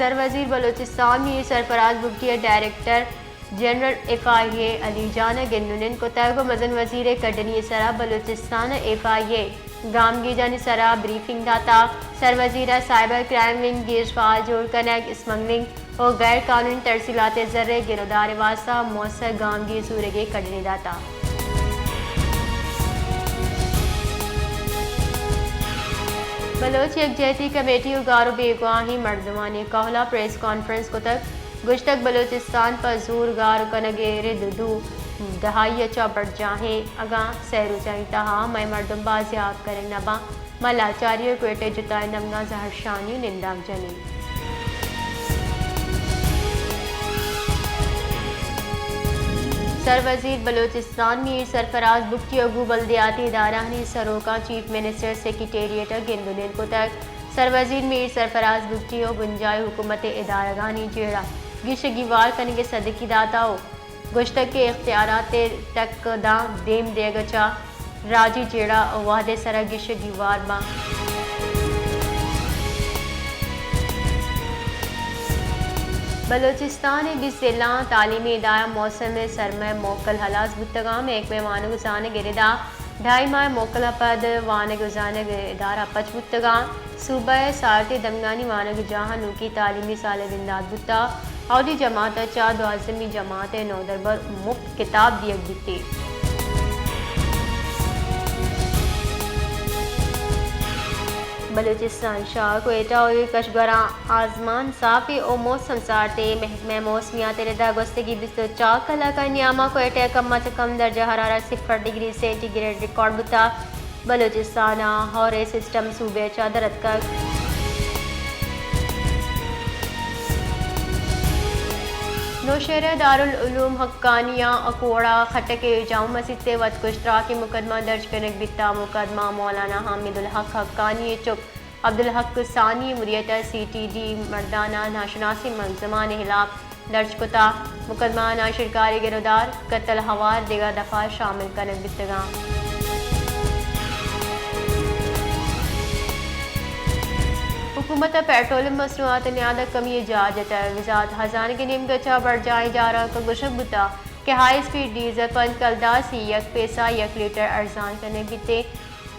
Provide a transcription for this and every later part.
سروزیر بلوچستان میر سرفراز بگٹی ءَ director general F آئی اے علی جان ءَ گند ءُ نند کتگ ءُ مزن وزیر ءِ کڈنی ءِ سرا بلوچستان ءِ ایف آئی اے گامگیجانی سرا بریفنگ داتگ۔ سروزیر ءَ سائبر کرائم ونگ گیش فعال جوڑ کنگ، اسمگلنگ ءُ غیر قانونی ترسیلات ءِ زر ءِ گرودار ءِ واستہ موثر گامگیج زورگ ءِ کڈنی داتگ۔ بلوچ یکجہتی کمیٹی ءَ گار ءُ بیگواھیں مردمانی کہول ءَ پریس کانفرنس کتگ۔ گوشتگ، بلوچستان پہ زور گار کنگ ءِ رد دو دہائی ءَ چہ برجاہ ایں، اگاں سئے روچانی تہا مئے مردم بازیاب کنگ نہ باں، ما لاچاری ءُ کوئٹہ ءِ جتائیں دمگاں زہرشانی ءُ نندانک جنیں۔ سروزیر بلوچستان میر سرفراز بگٹی ءَ گوں بلدیاتی ادارہانی سروکاں چیف منسٹر سیکرٹریٹ ءَ گند ءُ نند کتگ۔ سروزیر میر سرفراز بگٹی ءَ بنجاہی حکومت ءِ ادارگانی جیڑہ گیش ءُ گیوار کنگ ءِ سدکی داتگ ءُ گوشتگ کہ اختیارات ءِ ٹک داں دیم دیگ ءَ چہ راجی جیڑہ ءُ وھد ءِ سرا گیش ءُ گیوار باں۔ بلوچستان ءِ بیست ضلعاں تعلیمی ادارہ موسم ءِ سرمہ ءِ موکل ہلاس بوتگ اَنت۔ محکمہ وانگ ءُ زانگ ءِ ردا ڈھائی ماہ ءِ موکل ءَ پد وانگ ءُ زانگ ءِ ادارہ پچ بوتگ اَنت۔ صوبہ ءِ سارتی دمگانی وانگجاہاں نوکی تعلیمی سال ءِ بندات بوتگ۔ اولی جماعت ءَ چہ دوازدہمی جماعت ءِ نودربر مفت کتاب دیگ بیت۔ بلوچستان شہر کوئٹہ ءُ کشگوراں آزمان صافیں ءُ موسم سارتیں۔ محکمہ موسمیات ءِ ردا گوستگیں بیست ءُ چار کلاکانی نیاما کوئٹہ ءَ کم ءَ چہ کم درجہ حرارت صفر ڈگری سینٹی گریڈ ریکارڈ بوتگ۔ بلوچستان ءَ ہور ءِ سسٹم صوبہ ءَ چہ در اتکگ۔ نوشہرہ ءِ دارالعلوم حقانیہ ءِ کوڑا خٹک ءِ جامع مسیت ءِ وت کش تراک ءِ مقدمہ درج کنگ بیتگ۔ مقدمہ مولانا حامد الحق حقانی ءِ چک عبدالحق ثانی ءِ مدیریت ءَ سی ٹی ڈی مردانہ ناشناسیں ملزمان ءِ ہلاپ درج کتگ۔ مقدمہ ءَ ناشرکاری گرودار، قتل ہوار دگہ دفعہ شامل کنگ بیتگ اَنت۔ حکومت ءَ پیٹرولیم مصنوعات ءِ نیاد ءَ کمی ءِ جار جتگ۔ وزارت خزانگ ءِ نیمگ ءَ چہ برجاہیں جارانکاں گوشگ بوتگ کہ ہائی اسپیڈ ڈیزل پنچ کلدار سی یک پیسہ یک لیٹر ارزان کنگ بیت،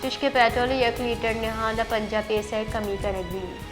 چوشکہ پیٹرول ءِ یک لیٹر ءِ نہاد ءَ پنجاہ پیسہ کمی کنگ بیت۔